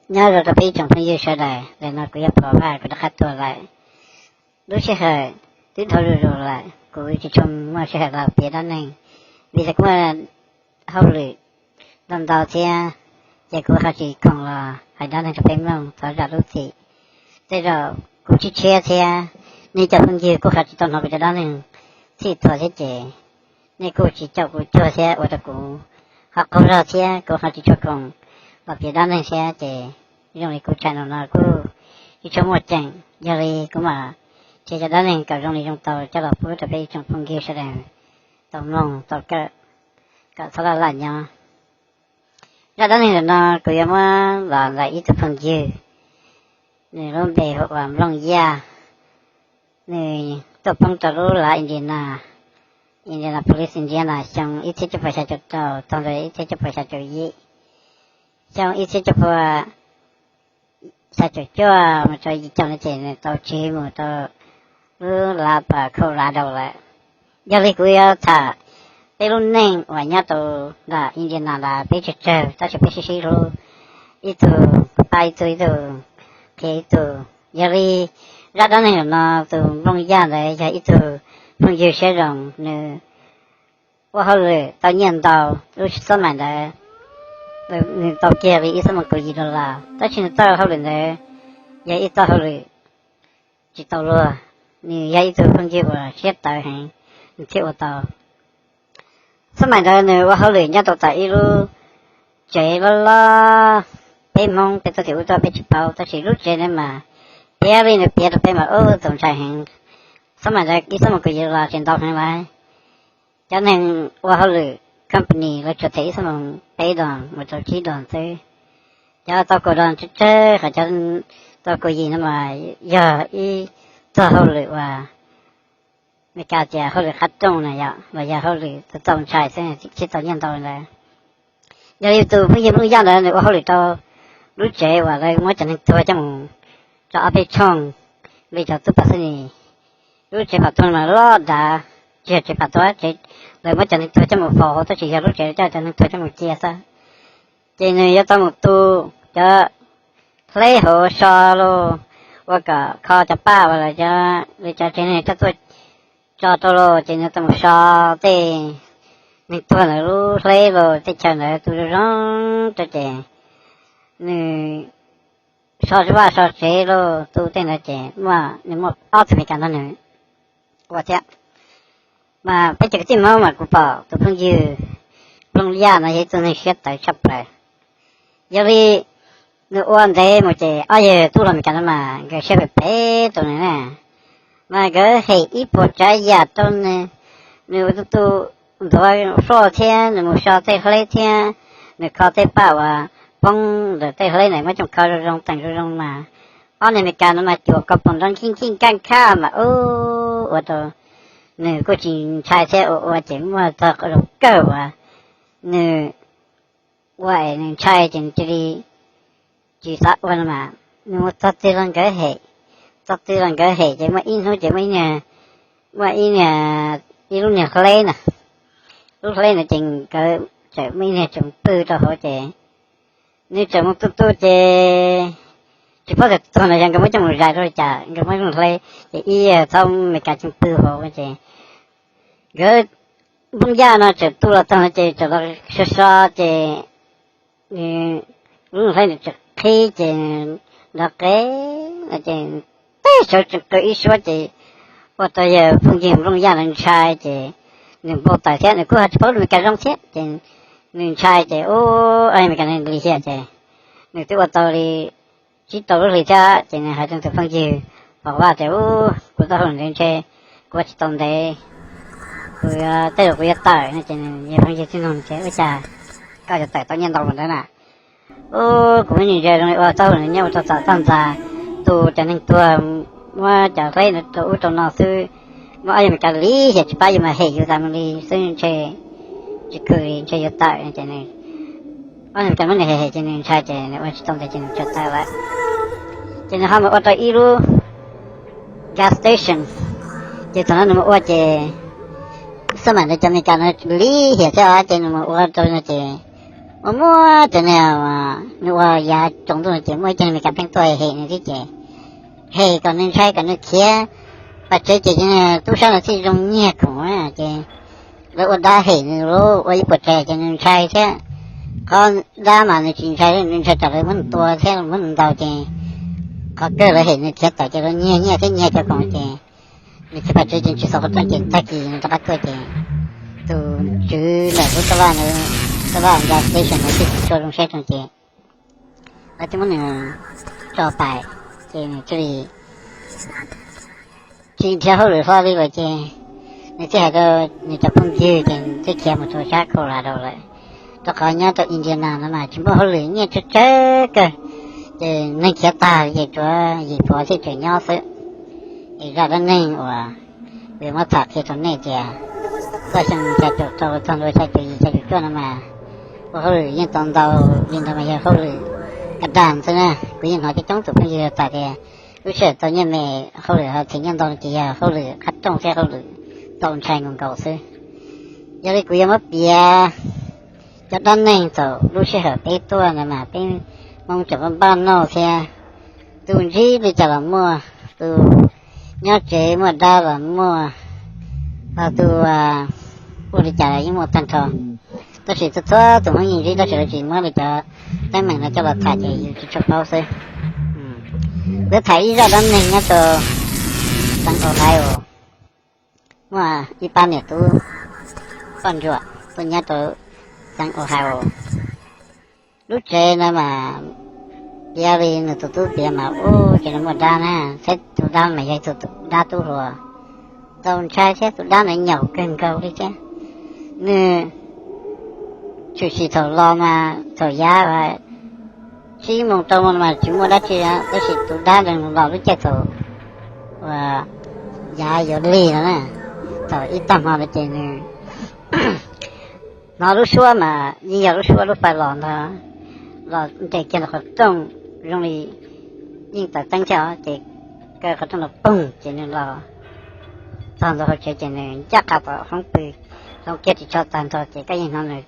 Nyob zoo rau peb ib tsoom phooj ywg sawv daws, ntawm no kuv yog Pov Vaj, kuv rov qab tuaj lawm. Lub sij hawm twb dhau zuj zus lawm, kuv tsis tshua muaj sij hawm los piav dab neeg, vim tias kuv muaj hauj lwm ntau ntau thiab, ces kuv ho tsis khoom los hais dab neeg rau peb mloog, thov zam lub txim. Tej zaum kuv tshiab tshiab thiab, nej cov phooj ywg kuj ho tsis tau hnov kuv cov dab neeg txhij thuam thiab ces nej kuj tsis caum kuv cuag thiab ua rau kuv ho qaug zog thiab kuv ho tsis tshua khoom los piav dab neeg thiab ces zoo li kuv channel no kuj tsis tshua muaj ceem, yog li kuv mam nrhiav cov dab neeg kom zoo li zoo tau coj los pub rau peb ib tsoom phooj ywg sawv daws tau mloog tau kawm kom txhob laj laj nyob. Zaj dab neeg ntawm no kuv yuav muab los ntawm ib tug phooj ywg, nws lub npe hu ua Nplooj Yaj. Nws tuaj poob rau lub lav Indiana, Indianapolis, Indiana xyoo ib txhiab cuaj puas xya caum rau txog ntawm ib txhiab cuaj puas xya caum yim. Xyoo ib txhiab cuaj puas xya caum cuaj mus rau yim caum no ces nws tau tsiv mus rau lub lav Colorado lawm. Yog li kuv yuav tham peb lub neej uas nyob rau nram Indiana ntawd, peb tsawg tsawg tab sis peb sib sib hlub, ib tug pab ib tug, ib tug qhia ib tug. Yog li zaj dab neeg no tus Nplooj Yaj ntawd yog ib tug phooj ywg siab zoo, nws ua hauj lwm tau nyiaj ntau. Lub sij hawm ntawd nws tau kiag li ib xuab moos kaum yim dollar, tab sis nws txoj hauj lwm ntawd yog ib txoj hauj lwm tsis tau luag, nws yog ib tug phooj ywg uas siab tawv heev, nws thiaj ua tau. Xuab maim ntawd nws ua hauj lwm nyob rau tom ib lub tsev loj loj, peb Hmoob peb tuaj tim ub tuaj peb tsis paub, tab sis lub tsev ntawd mas piav li nws piav rau peb mas ub txaus ntshai heev. Xuab maim ntawd ib xuab moos kaum yim dollar ces ntau heev lawm. Cov neeg ua hauj lwm company lawv tsuas them ib xuab moos peb dollar mus rau tsib dollar xwb. Cov tau kaum dollar tsawg tsawg, qhov cov tau kaum yim no mas yog ib txoj hauj lwm uas Meskas tias hauj lwm qab rooj na yom, los yog hauj lwm txaus ntshai xwb thiaj tau nyiaj ntau ntawd. Yog li tus phooj ywg Nplooj Yaj ntawd nws ua hauj lwm rau lub tsev uas lawv muab cov neeg tuag coj mus tso ob peb tshooj li cov tub pas xwb ni. Lub tsev pam tuag mas loj dav, tsis yog tsev pam tuag, tsev lawv muab cov neeg tuag coj mus faus hauv tab sis yog lub tsev coj cov neeg tuag coj mus cia xwb. Ces nws yuav tau mus tu cov hleb hauv so los ua kom kho cov paj uas lawv cov, lawv cov tsev neeg coj tuaj tso rau los ces nws tau mus so tej neeg tuag ntawd lub hleb los tej chaw ntawd tu zoo zoo rau ces nws so vaj so tsev los tu tej ntawd ces muaj, nws muaj ob tug Meskas nrog nws ua thiab. Mas peb cov kwv tij Hmoob mas kuv pom tus phooj ywg Nplooj Yaj no yog ib tug neeg siab tawv tshaj plaws. Yog li nws ua ntev mus ces ob yawg tub hluas Meskas no mas nkawd siab phem phem rau nws na. Mas nkawd hem ib puas tsav yam rau nws, nws ua tus tu ntuav floj thiab nws mus so tej hleb thiab nws kho tej paj uas poob ntawm tej hleb na, muab coj kho zoo zoo teem zoo zoo mas ob niag Meskas no mas cuam ko poom nrov nkij nkij nkaj nkhaj mas ub ua rau nws kuj tsis ntshai thiab, ua ua ces muaj txog qhov zoo kawg uas nws ua es nws ntshai ces nws cia li tsis xav ua no mas nws mus txog twg los nkawd hem, txog twg los nkawd hem ces muaj ib hnub ces muaj ib niag, muaj ib niag, ib lub niag hleb na, lub hleb na ces nkawd tseem muaj ib niag tsoom pw rau hauv ces nws tseem mus tu tu ces tsis paub tias tus no yog nkawd muab coj mus zais rau li cas, nkawd muab lub hleb ces ib yawg txhob Meskas tsoom pw hauv ces nkawd Nplooj Yaj no tseem tu los txog no ces tseem los so so ces nws lub hleb nws tseem qhib ces nrov qees no ces tej saum tseem qw ib suab ces ua rau yawg phooj ywg Nplooj Yaj no ntshai ces nws npau taws thiab nws kuj ho tsis paub lus Meskas zoo thiab ces nws ntshai ces ub, Meskas no lim hiam ces nws twb ua tau li tsib rau lub hlis thiab ces nws hais rau tus phooj ywg Pov Vaj tias ub, kuv tau hauj lwm ntev ntshe kuv ua tsis tau ntev, kuv yuav, tej zaum kuv yuav tawm no ces nws yawg phooj ywg thiaj nug tias ua cas koj yuav tawm tau nyiaj ntau mus ntawd na. Ub, kuv muab niag ntses zoo li ua tau hauj lwm nyob ua rau txom txog ntxas, tu cov neeg tuag, muab cov hleb rau ub rau no xwb, muab ob yawg Meskas lim hiam tsis pab yus mas hem yus tas mus li xwb ntshe tsis khwm li ntshe yuav tawm ces nws, ob yawg Meskas muab nws hem hem ces nws ntshai ces nws ua tsis tau ntev ces nws txawm tawm lawm. Ces nws ho mus ua rau ib lub gas station, ces thaum no nws mus ua ces xab maim ntawd cov Meskas no lim hiam thiab ces nws mus ua rau no ces Muaj muaj cov niag, nws ua yav tsaus ntuj no ces muaj ib co Amelikas pheej tuaj hem nws thiab ces hem kom nws ntshai kom nws khiav pam tsev ces tub sab no thiaj zoo nyiag khoom na ces lawv ua dab hem nws ua ib puas tsav ces nws ntshai thiab. Qhov dab mas nws tsis ntshai, nws ntshai tsam lawv muab nws tua thiab muab nws ntaus ces qhov kawg lawv hem nws khiav tawm ces lawv nyiag nyiaj thiab nyiag cov khoom ces nws khiav pam tsev ces tsis xav qhov rooj ces tag kis nws rov qab tuaj ces tus tswv ntawm lub taj laj, taj laj gas station no thiaj tsis tshua zoo siab rau ces lawv thiaj muab nws tso pais ces nws thiaj li tsis nrhiav hauj lwm hlo li lawm ces nws thiaj hais rau nws cov phooj ywg ces thiaj khiav mus rau sab Colorado lawm. Rau qhov nyob rau Indiana no mas tsis muaj hauj lwm, nyiaj tsawg tsawg kawg ces neeg khiav tag ces tsuav yim Hmoob thiab tseem nyob xwb. Es zaj dab neeg uas kuv yuav muab tham qhia rau nej tias txoj xyoo xya caum rau txog ntua xya caum yim xya caum cuaj no mas ua hauj lwm yeej tau ntau li ntawd mas yog hauj lwm ka das xwb na. Kuv yeej hnov coob coob tus phooj ywg tham tias lub sij hawm tau nyiaj me, hauj lwm ho them nyiaj ntau no ces yog hauj lwm qhab rooj thiab hauj lwm txaus ntshai nkaus nkaus xwb. Yog li kuv yuav muab piav cov dab neeg thaum lub sij hawm peb tuaj ntawd mas peb Hmoob tseem npaj npaj noj thiab, tus ntsib li cas los muaj, tus nyob tsev muaj dab los muaj, ho tus ua li cas los yeej muaj tag nrho. Tab sis txhua txhua tus Hmoob yeej ntsib tab sis lawv tsis muab li cov teeb meem no coj los tham ces yus tsis tshua paub xwb. Kuv tham ib zaj dab neeg nyob rau xeev Ohio. Muaj ib pab niam tub poj ntsuam tuaj nyob rau xeev Ohio. Lub tsev no mas piav li nws tus tub piav mas ub, tsev no muaj dab na, thiab tus dab mas yog ib tug dab tub hluas txaus ntshai thiab tus dab ntawd nyaum kawg nkaus li thiab. Nws tshwm sim thaum los mas thaum yav tsib moos rau moos mas tsis muaj dab tsi, tab sis tus dab ntawd los lub caij thaum uas yav yuav lig no na, thaum ib tag hmo no ces nws hnov lub suab mas yeej yog lub suab lub pais los ntag, los nres kiag ntawm qhov rooj zoo li yeej taws teeb thiab os, ces kaw qhov rooj los poog ces nws los txog ntawm hauv tsev ces nws ncaj qha tom hoob pw, hloov kiag ris tsho tag nrho ces koj yeej hnov nws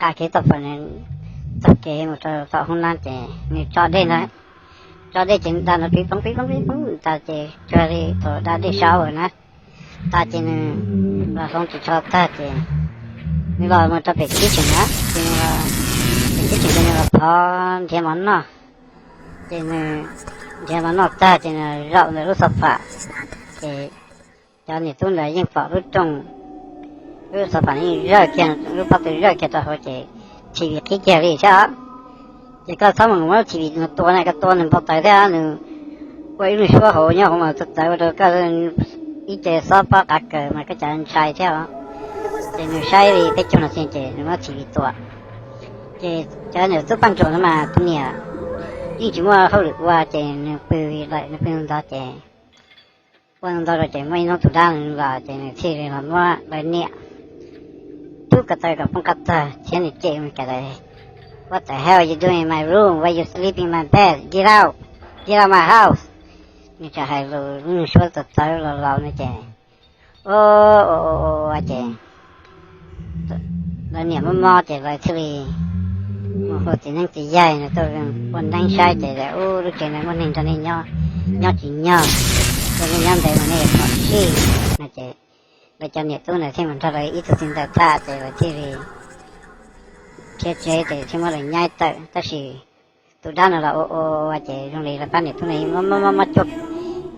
qa kiag toj pam nws taug kev mus rau tom hoob nab ces nws tso dej ntag. Tso dej ces nws da nrov pib poob pib poob pib poob tas ces cuag li thaum da dej sab na. Tas ces nws los hloov ris tsho tag ces nws los mus rau pem kitchen na, ces nws los pem kitchen ces nws los phov nrhiav mov noj. Ces nws nrhiav mov noj tag ces nws zaum ntawm lub xav pham, ces cov niam tub ntawd yeej pom lub rooj, lub xav pham yeej zawj kiag, lub pob tw zawj kiag rau hauv ces T V qhib kiag li thiab. Ces koj txhob mus muab T V no tua na, koj tua nws npau taws thiab nws ua ib lub suab hauv nyob hauv mas txawv txawv ua rau koj ib ce xob pob qav kaws mas koj cas ntshai thiab os. Ces nws saib li peb caug no xwb ces nws muab T V tua. Ces cov niam tub poj ntsuam no mas tus niam yeej tsis muaj hauj lwm ua ces nws pw lawm, nws pw ntawd ces ua ntau rau ces muaj ib hnub tus dab los ces nws thiaj li los muab lawv niam rub ko taw kom poob qab tag thiab nws cem mus tias, What the hell you doing in my room? Why you sleep in my bed? Get out! Get out my house! Nws txawm hais lus lub suab txawv txawv los laus no ces, O, o, o, o, ces lawv niam mob mob ces lawv thiaj li mus hu txiv neeb txiv yaig no tuaj ua neeb saib ces, Ub, lub tsev no muaj neeg nrog nej nyob, nyob tsis nyog, ces nej nyob ntev mus nej yuav phom sij. No ces lawv cov niam tub ntawd thiaj mus nrog lawv ib tug txiv ntxawm tham ces lawv thiaj li khiav tsev ces thiaj muab lawv nyaib tawm. Tab sis tus dab no los ua ua ua ces zoo li lawv pab niam tub no mob mob mob cuaj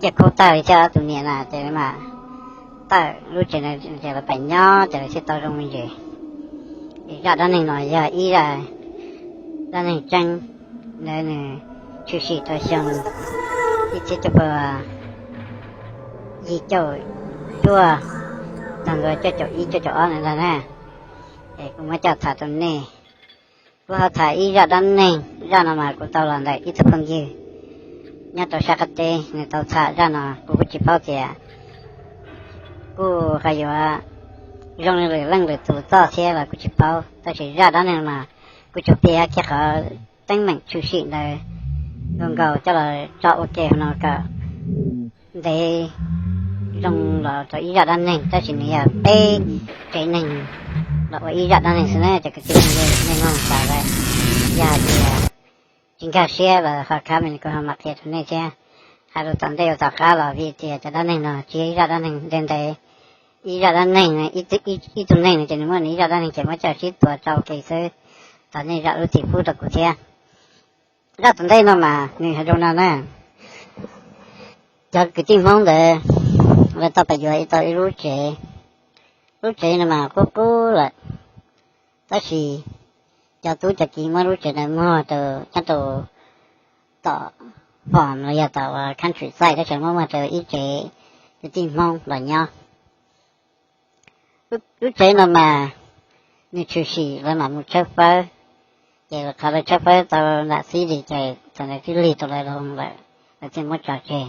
ciaj khub tag li thiab, tus niam na ces lawv mam tawm lub tsev no ces lawv pem nyob ces lawv thiaj tau zoo me ntsis. Zaj dab neeg no yog ib zaj dab neeg tseeb, ntawd nws tshwm sim rau xyoo ib txhiab cuaj pua yim caum cuaj tag ntua cuaj caum ib cuaj caum ob ntawd ntag na. Es kuv muab coj tham rau nej. Kuv ho tham ib zaj dab neeg, zaj no mas kuv tau los ntawm ib tug phooj ywg nyob rau sab qab teb, nws tau tham zaj no, kuv kuj tsis paub tias kuj ho yuav zoo li lwm leej lwm tus txoj thiab los kuj tsis paub, tab sis zaj dab neeg no kuv tsuas piav kiag qhov teeb meem tshwm sim ntawd nkaus nkaus coj los tso ua ke no kom ntev zoo los rau ib zaj dab neeg, tab sis nws yog peb tsev neeg los ua ib zaj dab neeg xwb na cov kwv tij neej tsa lawm. Yog hais tias tsis nkag siab los ho comment kuv ho mam qhia rau nej thiab. Hais lus tom ntej ua tom qab los vim tias cov dab neeg no tsis yog ib zaj dab neeg ntev ntev. Ib zaj dab neeg, ib tug neeg no ces nws muaj nws ib zaj dab neeg ces muab coj sib tua rau ua ke xwb. Thov nej zam lub txim pub rau kuv thiab. Zaj tom ntej no mas nws hais zoo no na. Cov kwv tij Hmoob ntawd lawv tau pais yuav tau ib lub tsev. Lub tsev no mas qub qub lawm, tab sis cov tub cov kiv muab lub tsev ntawd muag rau nyob rau tom farm los yog tom countryside, tab sis muab muag rau ib tsev kwv tij Hmoob los nyob. Lub tsev no mas nws tshwm sim lawv mam mus tshawb fawb, ces qhov lawv tshawb fawb tau nram xib lis ces thaum ntawd twb lig tau lawv loo lawm, lawv thiaj muab tso tseg.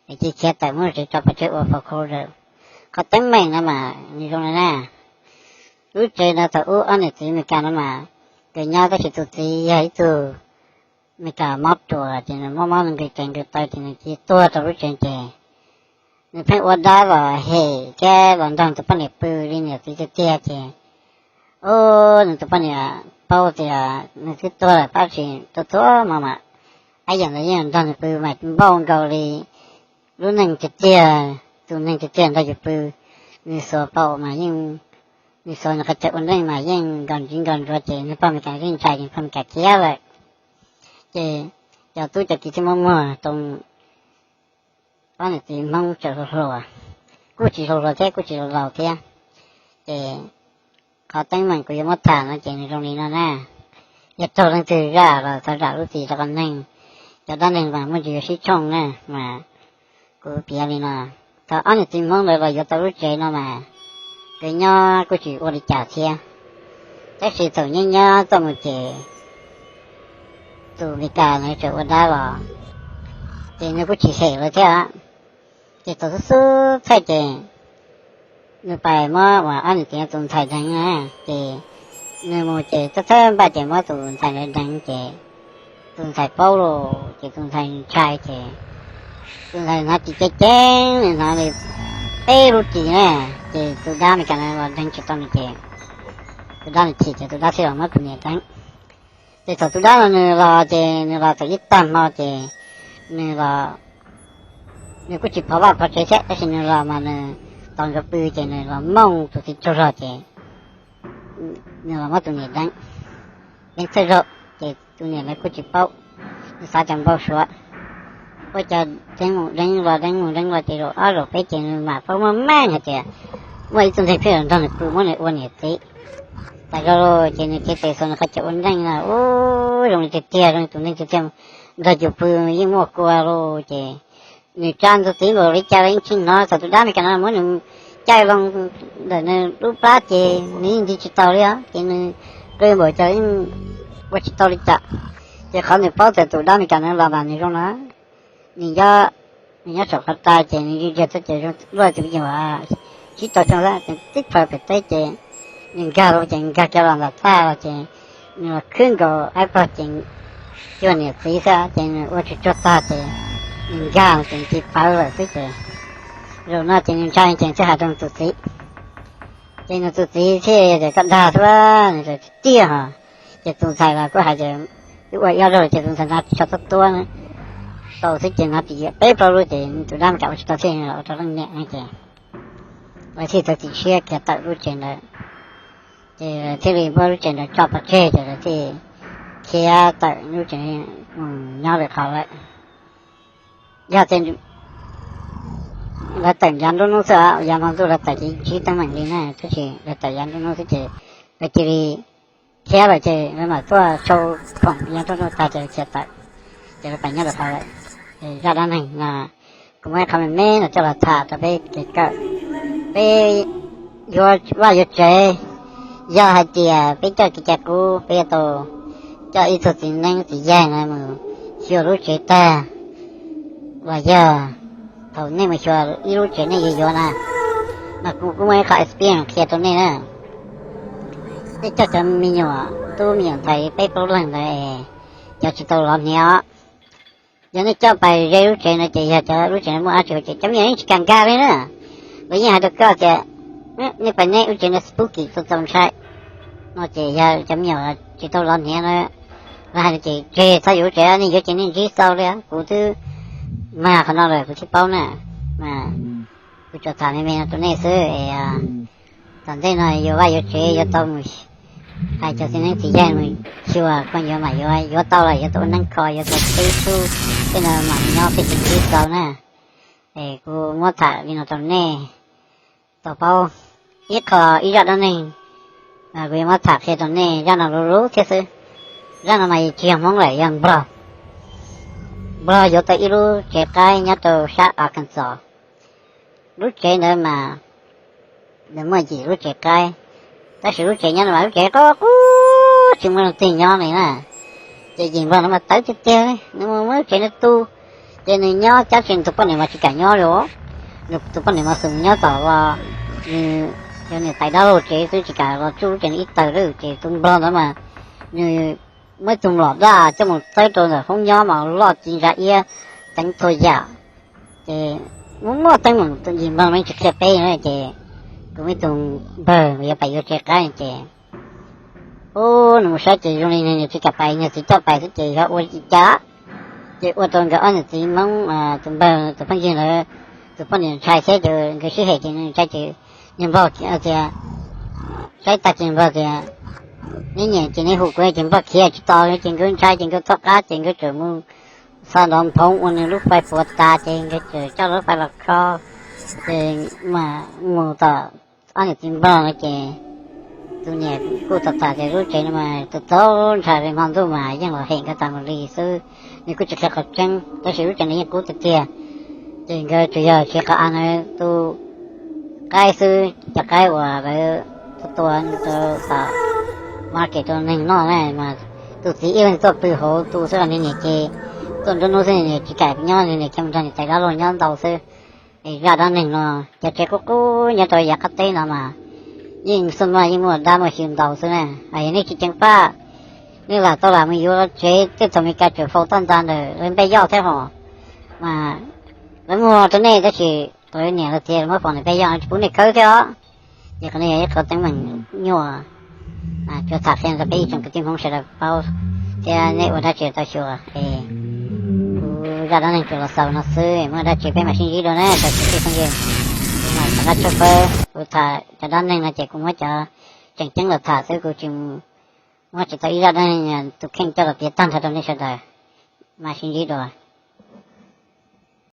Es cia khiav tawm muab lub tsev tso pov tseg ua foreclosure. Qhov teeb meem no mas nws zoo li na. Lub tsev no thaum ub ob niam txiv Amelikas no mas nkawd nyob, tab sis tus txiv yog ib tug Amelikas mob ruas ces nws mob mob nws nqis tes nqis taw ces nws cia tuag rau lub tsev ces nws pheej ua dab los hem thiab los nrog tus poj niam pw li niam txiv tiag tiag ces, ub, nws tus poj niam paub tias nws twb tuag lawm tab sis tuag tuag mas mas ib yam ntawd yeej nrog nws pw mas npaum nkaus li lub neej tiag tiag, tus neeg tiag tiag nrog yus pw. Nws xuas paum mas yeej, nws xuas nws qhov chaw ua neej mas yeej nkaus ntsis nkaus ntsuav ces nws pog Amelikas yeej ntshai ces nws pog Amelikas khiav lawm. Ces cov tub cov kiv thiaj muab muag rau ob niam txiv Hmoob tseem hluas hluas, kuj tsis hluas hluas thiab kuj tsis laus laus thiab. Ces qhov teeb meem kuv yuav muab tham no ces nws zoo li no na. Yog raug leej twg zaj los thov zam lub txim rau qhov neeg, cov dab neeg mas muaj ntsis yuav sib tshooj na. Mas kuv piav li no, thaum ob niam txiv Hmoob ntawd los yuav tau lub tsev no mas nkawd nyob kuj tsis ua li cas thiab. Tab sis thaum nyob nyob txoj mus ces tus Amelikas ntawd tseem ua dab los, ces nws kuj tsis hem lawv thiab. Ces thaum xub xub txhawj ces nws pais muab uas ob niam txiv tus ntxhais deev na, ces nws mus ces txhawb txhawb npaj ces muab tus ntxhais ntawd deev ces tus ntxhais paub los ces tus ntxhais ntshai ces tus ntxhais hnov ris ceev ceev, nws hnov li peb lub ris na, ces tus dab Amelikas no los deev tsis tau nws ces tus dab nws chim ces tus dab thiaj los muab tus niam deev. Ces thaum tus dab no nws los ces nws los tau ib tag hmo ces nws los, nws kuj tsis phov vaj phov tsev thiab, tab sis nws los mas nws tos nkawd pw ces nws los mooj tus txiv tsaug zog ces nws los muab tus niam deev, deev txhawj zog. Ces tus niam lawv kuj tsis paub, nws xav cov npau suav, ua cas deev mus deev los deev mus deev los ces zaum ob zaum peb ces nws mam paub meej meej hais tias muaj ib tug ntxhais pheej los nrog nws pw muab nws ua niam txiv. Tas zog ces nws cev tes xuas nws qhov chaw ua neej na, ub, zoo li tiag tiag, zoo li tus neeg tiag tiag, nrog yus pw yeej muaj kua los ces nws tsa nws tus txiv npaum li cas los yeej tsis hnov, thaum tus dab Amelikas no muab nws caij loo ntawm nws lub plab ces nws yeej nti tsis tau li os, ces nws qw npaum cas yeej ua tsis tau li cas. Ces qhov nws paub tias tus dab Amelikas no los mas nws zoo na, nws nyob, nws nyob saum qhov rai ces nws ywj ywg txoj ces zoo luaj tus me nyuam tsib rau xyoo xwb, tib plhaw pem teb ces nws nkag los ces nkag kiag los ntam txaj los ces nws los khwb nkaus ib pliag ces cuag niam txiv xwb ces nws ua tsis tsuag tag ces nws nkag ces nws cia pawv lawm xwb ces zaum no ces nws ntshai ces thiaj hais rau nws tus txiv. Ces nws tus txiv thiaj tias koj dag xwb, nws tias tiag hos. Ces tus ntxhais los kuj hais tias twb ua ib ob zaug ces tus ntxhais no tsis tshua tuab tuab tau xwb ces no tis peb plaub lub ces tus dab Amelikas ua tsis tau thiaj los ua rau leej niam no ces lawv thiaj txawm txiav siab khiav tawm lub tsev ntawd. Ces thiaj li muab lub tsev ntawd tso pov tseg ces lawv thiaj khiav tawm lub tsev mus nyob lwm qhov lawm. Yog tias lawv tawm yav nruab hnub xwb, yav hmo ntuj lawv tawm ces ntsib teeb meem li na, tab sis lawv tawm yav nruab hnub xwb ces lawv cia li khiav lawm ces lawv mam tuaj sau khoom yav nruab hnub tag ces lawv khiav tawm, ces lawv pais nyob lwm qhov lawm. Zaj dab neeg no kuv muab ib qho me me no coj los tham rau peb kev kawm, peb yuav vaj yuav tsev. Yog hais tias peb coj kev cai qub, peb yuav tau coj ib tug txiv neeb txiv yaig no mus xyuas lub tsev tag, los yog thaum nej mus xyuas ib lub tsev nej yuav yuav na, mas kuv kuj muaj ib qho experience qhia rau nej na. Nej coj cov me nyuam tub me nyuam ntxhais peb plaub leeg ntawd, cov tsis tau lov hniav, yog nej coj pais ze lub tsev no ces yog cov lub tsev no muaj dab tsi ces cov me nyuam yeej tsis kam nkag li na. Lawv yeej hais rau koj tias Nej pais nej lub tsev no spooky txaus txaus ntshai. No ces yog cov me nyuam tsis tau los hniav no, los hais no ces tseg txhob yuav lub tsev, nej yuav ces nej ntsib txaus li. Kuv twb mag qhov no lawm kuv thiaj paub na. Mas kuv tsuas tham me me no rau nej xwb. Tom ntej no yuav vaj yuav tsev yuav tau mus hais cov txiv neeb txiv yaig mus xyuas koj yuav mas yuav, yuav tau los yuav tau ua neeb kho, yuav tau teb tub tej no mam nyob peb tsis ntsib txaus na. Es kuv muab tham li no rau nej tau paub ib qho, ib zaj dab neeg. Kuv yuav muab tham qhia rau nej zaj no lub lub thiab xwb. Zaj no mas tsis yog Hmoob lawm, yog Nplog. Nplog yuav tau ib lub tsev qaib nyob rau sab Arkansas. Lub tsev ntawd mas nws muaj yim lub tsev qaib, tab sis lub tsev nyob no mas lub tsev qub qub tsis muaj leej twg nyob li na. Ces yim Nplog no mas tawv tiag tiag, nws muab lub tsev no tu, ces nws nyob cab tsis, tus poj niam mas tsis kam nyob li. Nws tus poj niam mas xum nyob tom, nws yog niam tais dab laug tsev xwb, tsis kam los tsuj lub tsev no ib tawg li. Ces tus Nplog ntawd mas nws muab ib tug mlom daj coj mus txawb rau ntawm hoob nyob mas loj ci ntsa iab, teev txhua yam. Ces muaj muaj teeb meem yim Nplog mas tsis qhia peb, ces kuv muaj ib tug npawg yuav pais yuav tsev qaib ces, ub, nws mus saib ces zoo li nws tsis kam pais, nws txiv coj pais xwb ces yog ua li cas, ces ua rau nkawd ob niam txiv Hmoob, tus npawg tus phooj ywg ntawd tus poj niam ntshai thiab ces nkawd sib hem ces nws ntshai ces nws npawg tias, saib tag ces npawg tias, neb nyiam ces neb hu kuv, ces npawg khiav tsis tau ces nkawd ntshai ces nkawd txhawb qab ces nkawd txawm mus xa nrov nphoov ua nws lub fais puas tas ces nkawd txawm coj lub fais los kho, ces mas mus tom ob niam txiv npawg no ces tus niam kuj tham tham tias lub tsev no mas tus txaus ntshai li, hmo ntuj mas yeej los hem nkawd tas mus li xwb. Nws kuj tsis qhia qhov tseeb tab sis lub tsev no yeej qub tiag tiag. Ces nkawd tsuas yog siv qhov av ntawd tu qaib xwb, cov qaib uas lawv tua tua rau tom market rau neeg noj na, mas tus txiv ib leeg tuaj pw hauv tu xwb, nws niam ces tuaj nruab hnub xwb, nws niam tsis kam nyob, nws niam khiav mus nrog niam tais dab laug nyob ntau xwb. Es zaj dab neeg no, cov tsev qub qub nyob rau yav qab teb no mas yeej xub maj yeej muaj dab muaj xyw ntau xwb na. Yog nej tsis ceev faj, nej lam tau lam mus yuav tsev, tej thaum Meskas tseem faus toj ntxa ntawm lawv npej yoj thiab hos, mas lawv muag rau nej tab sis lawv niam lawv txiv muab faus ntawm npej yoj no tsis pub nej khawb thiab os. Ces qhov no yog ib qhov teeb meem nyuaj, tsuas tham qhia rau peb ib tsoom kwv tij Hmoob sawv daws paub, thiab nej ua dab tsi tau xyuas es kuv zaj dab neeg tsuas los xaus no xwb, muaj dab tsi peb mam sib ntsib dua na cov kwv tij phooj ywg. Kuv mas rov qab tshawb fawb, kuv tham cov dab neeg no ces kuv muab cov tseem ceeb los tham xwb, kuv tsis muab tsis tau ib zaj dab neeg tus kheej coj los piav tag nrho rau nej sawv daws. Mam sib ntsib dua.